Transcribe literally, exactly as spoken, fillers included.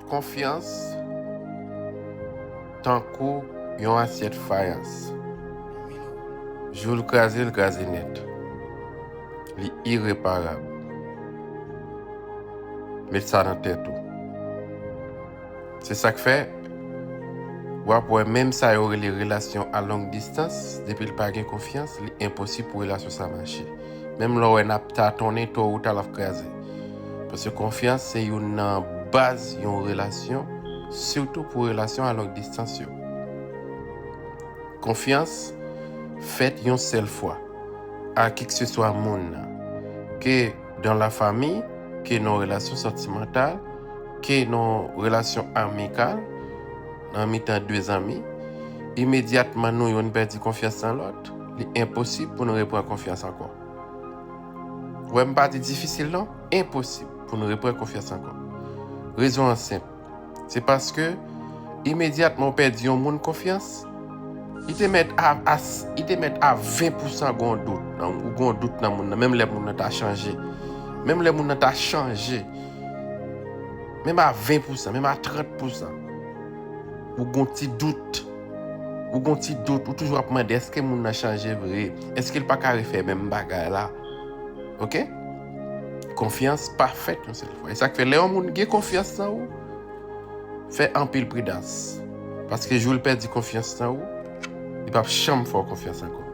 Konfyans tankou yon asyèt fayans. Jou l kraze, l kraze nèt. Li ireparab. Met sa nan tèt ou. Se sa k fè, w ap wè menm sa yo rele relasyon a long distans, depi l pa gen konfyans, li enposib pou relasyon sa mache. Menm lè w wè n ap tatonnen, to ou ta l ap kraze. Paske konfyans se youn nan baz yon relasyon, sitou pou relasyon a long distans yo. Konfyans fèt yon sèl fwa a kikseswa moun nan, ke dan la fami, ke nan relasyon santimantal, ke nan relasyon amikal, nan mitan de zanmi, imedyatman nou youn pèdi konfyans nan lòt, li enposib pou nou reprann konfyans ankò. Wè, m pa di difisil non, enposib pou nou reprann konfyans ankò. Rezon an senp. Se paske imedyatman w pèdi yon moun konfyans, li te mèt a, a, li te mèt a ven pousan gon dout nan, ou gon dout nan moun nan, menm lè moun nan ta chanje. Menm lè moun nan ta chanje. Menm a ven pousan, menm a trant pousan. Ou gon ti dout. Ou gon ti dout, ou toujou ap mande, èske moun nan chanje vre? Èske l pa ka refè menm bagay la? Oke? Konfyans pa fèt yon sèl fwa. E sa k fè lè yon moun gen konfyans nan ou, fè anpil pridans. Paske jou l pèdi konfyans nan ou, li p ap janm fè w konfyans ankò.